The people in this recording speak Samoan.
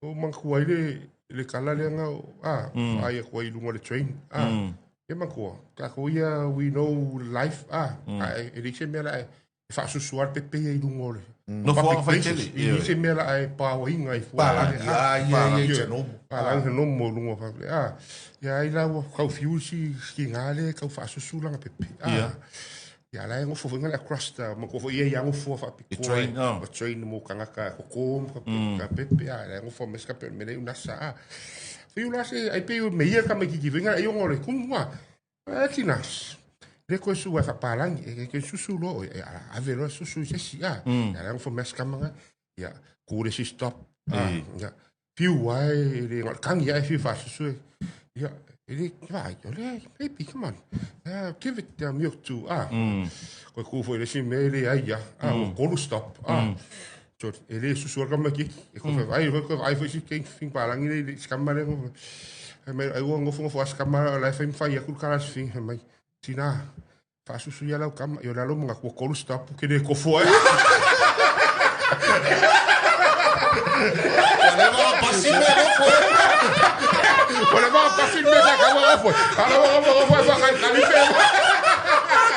O manatua ai le tala lea na vaai atu ai i luga o le train. Ia manatua, tatou ia we know life, ae e leai se mea la e faasusu lava le pepe ia i luga o le Nofoaga faitele. E leai se mea la e paoaina ai fua. Palagi, ia, ia, nomo. Palagi nomo i luga o public. Ia ai la ua tau fiu si tina lea e tau faasusu lana pepe. Ia la e nofo foi le across the manatua foi ia ia nofo faapitoa. Train, O train mo tagata koko ma ka pepe a la e nofo mai se ka pepe me le unasa. Fiu la se ai pe me ia ka me kiki venga ai o le kumu a. E tina. Le koe su ai whapalangi, e ke susu lo, e ala ave lo susu i se si a. Ia la nofo mai se kamanga. Ia ku le si stop. Ia fiu ai le ngal kangi ai fiu fa susu. Ia e le vai, o le baby, come on. Give it the milk to Koe ku foi le si me le ai ia. O kolu stop. So e le susu ka ma ki. E ko ai ko ai foi si ke fin palangi le si kama le. E mai ai o ngofo ngofo as kama la fa fa ia ku kala fi mai. Tina fa susu ia lau kama yo la lo mga ku kolu stop ke le ko foi. Ua leva ona pasi mea nofo e. Ua leva ona pasi le mea sa kama ngofo. Ala ngofo ngofo fa.